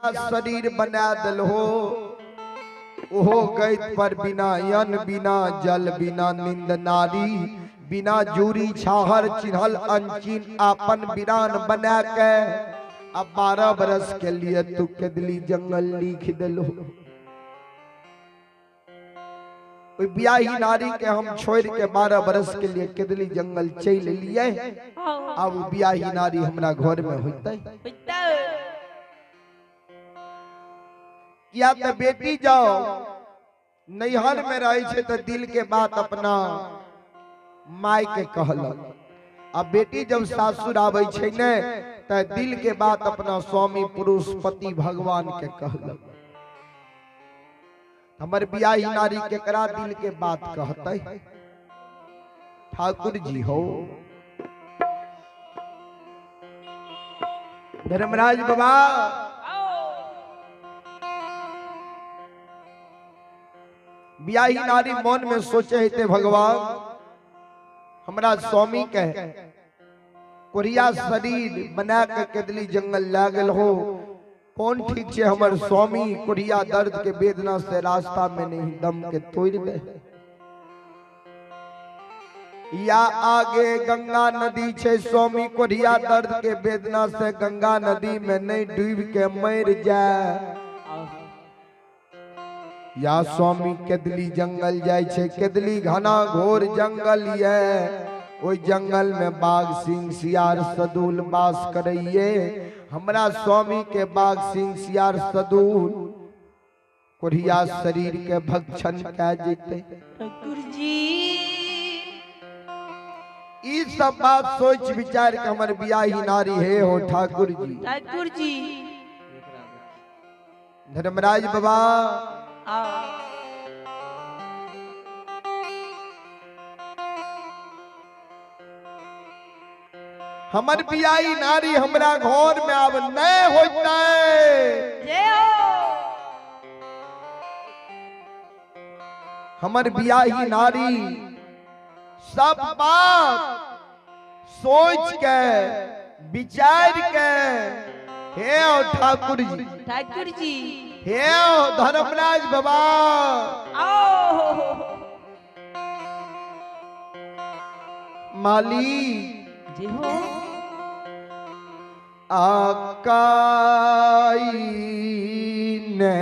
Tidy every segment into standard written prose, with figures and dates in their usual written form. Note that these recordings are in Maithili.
शरीर बना दिलहो ओहो गैत पर बिना अन्न बिना जल बिना निंद नारी बिना जूरी छाहर चिन्हल अनचिन आपन बिरान बना के अब 12 बरस के लिए तू केदली जंगल लिख दिलो। ब्याही नारी के हम छोड़ के 12 बरस के लिए केदली जंगल चल लिए। अब ब्याही नारी हमरा घर में होते या तो बेटी जाओ नैहर में रहे छे तो दिल के बात अपना my के कहलक। अब बेटी जब सासुर आवे छे ने तो दिल के बात अपना स्वामी पुरुष पति भगवान के कहलक। हमर बियाही नारी केकरा दिल के बात कहते? ठाकुर जी हो, धर्मराज बाबा, बियाही नारी मन में सोचे हेते भगवान हमरा स्वामी के कोरिया शरीर बना के केदली जंगल लागल हो, कौन ठीक छे हमर स्वामी कोरिया दर्द के वेदना से रास्ता में नहीं दम के तोड़ दे। या आगे गंगा नदी छे स्वामी कोरिया दर्द के वेदना से गंगा नदी में नहीं डूब के मर जाए। या स्वामी केदली जंगल जाय छे, केदली घना घोर जंगल ये, ओई जंगल में बाघ सिंह सियार सदूल बास करैये। हमरा स्वामी के बाघ सिंह सियार सदूल कोरिया शरीर के भक्षण कै जेते। ठाकुर जी ई सब बात सोच विचार के हमर बियाही नारी हे हो ठाकुर जी। ठाकुर जी धर्मराज बाबा हमर बियाही नारी हमरा घर में अब नहीं होते। हमर बियाही नारी सब बात सोच के विचार के हे ओ ठाकुर जी। ठाकुर जी हे ओ धर्मराज बाबा माली जी हो आकाई ने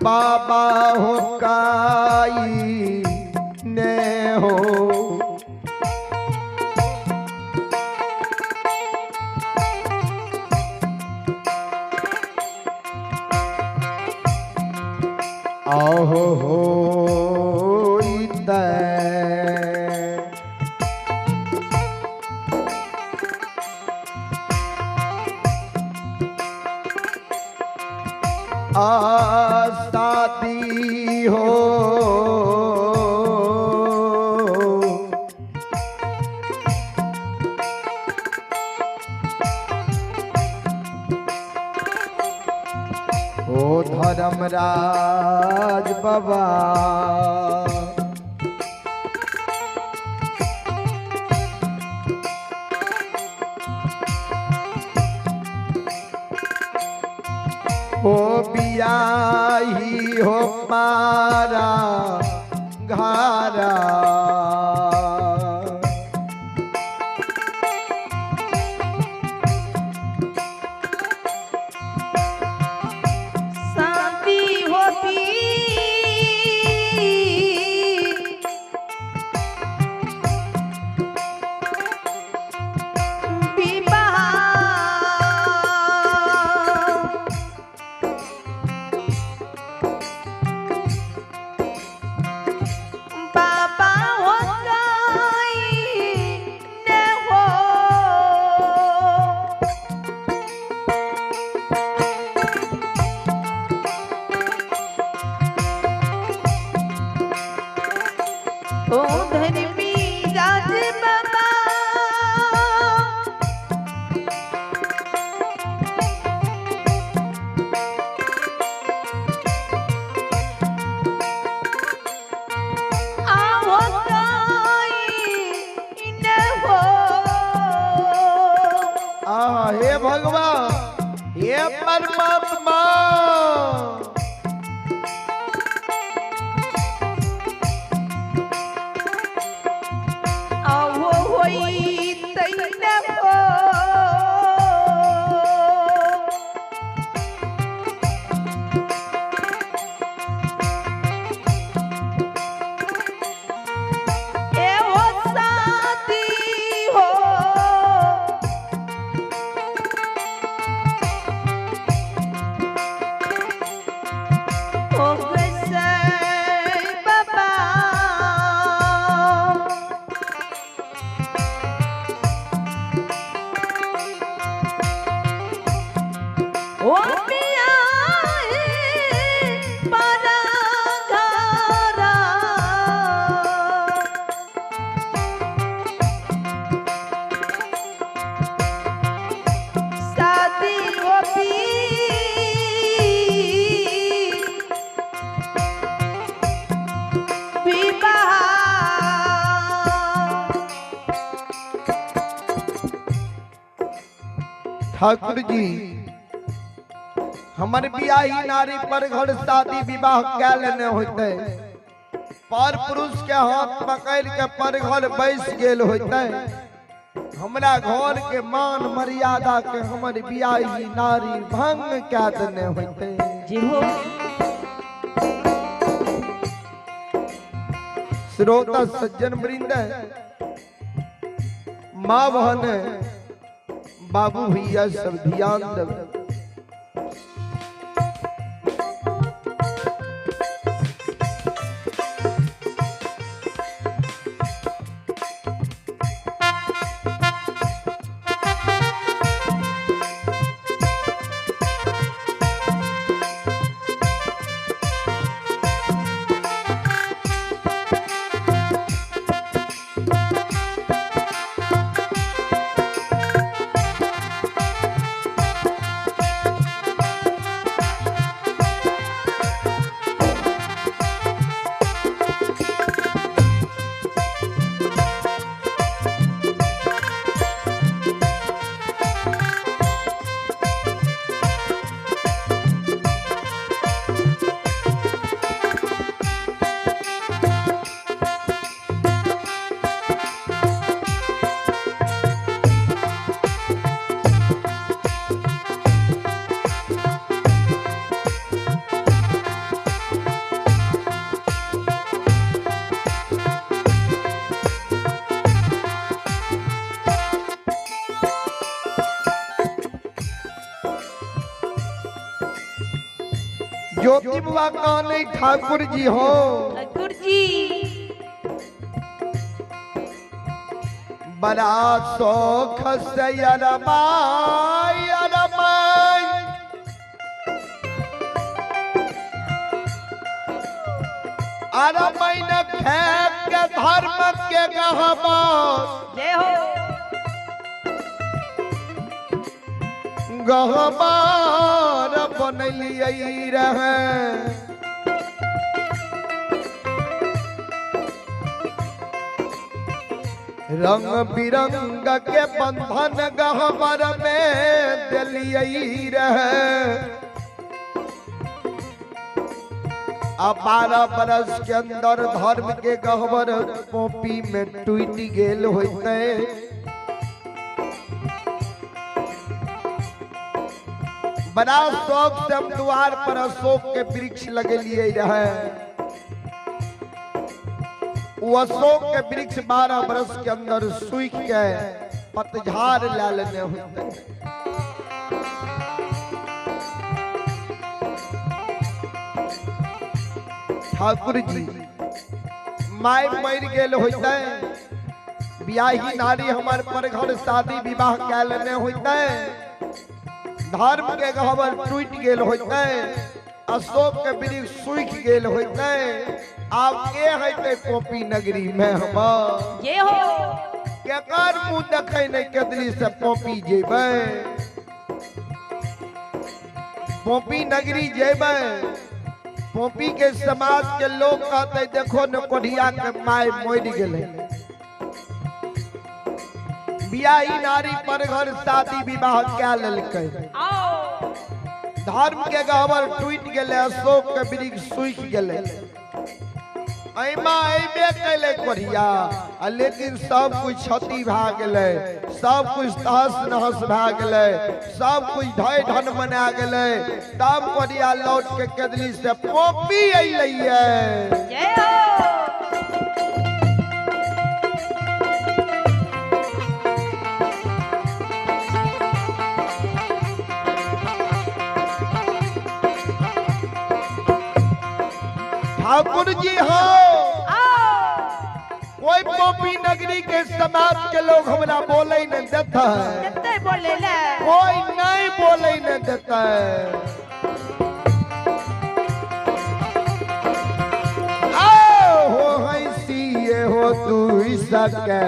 बाबा हो काई ने हो आहो हो आसादी हो ओ धर्मराज बाबा हो बियाही हो पारा घारा शांति होती बाबा हो। हे भगवान, हे परमात्मा। आहो होई तैने हो ए हो साथी हो ओ गोसाई बाबा। ओ पिया परा घरा शादी हो पी विवाह। ठाकुर जी हमर बियाही नारी पर घर शादी विवाह कै लेने होते, पर पुरुष के हाथ पकड़ के पर घर बैस गेल होते, हमरा घर के मान मर्यादा के हमर बियाही नारी भंग कै देने होते। जी हो। श्रोता सज्जन वृंद, माँ बहन बाबू भैया सब ध्यान देव। ज्योति बुआ कहने ठाकुर जी हो। ठाकुर जी बड़ा शौख से अरमाई अरमाई अरमाई न खेत के धर्म के गहबा जय हो। गहबार बनलियै रहे। रंग बिरंग के बंधन गहबर में दिलियै रहे। अब 12 बरस के अंदर धर्म के गहबर कॉपी में टूट गेल होते। बड़ा शौक से हम द्वार पर अशोक के वृक्ष लगेलिए रहे। वो अशोक के वृक्ष 12 बरस के अंदर सूख के पतझाड़ ला लेने होते। ठाकुर जी my मर गेल होते, बियाही नारी हमार पर घर शादी विवाह कै लेने होते, धर्म के गहबर टूट गेल होते, अशोक के वृक्ष सूख गेल होते। आब के हेतै पोपी नगरी में हमर जे हो केकर मुँह देखै नहीं केदली से पोपी जेबै, पोपी नगरी जेबै। पोपी के समाज के लोग कहते देखो न कोढ़िया के my मर गेलै, बियाही नारी पर घर शादी विवाह कै लेलकै। आओ। धर्म के गहबर टूटि गेलै, अशोक के वृक्ष सूखि गेलै। ऐमा अयबे कैले कोढ़िया, आ लेकिन सब कुछ क्षति भए गेलै, सब कुछ तहस नहस भए गेलै, सब कुछ धय धन मना गेलै। तब कोढ़िया लौट के केदली से पोपी अयलैये। जय हो। ठाकुर जी हो, आओ। कोई पोपी नगरी के समाज के लोग हमरा बोले न देता है, कितने बोले ले, कोई नहीं बोले न देता है। आओ हो हंसी हो तू सके।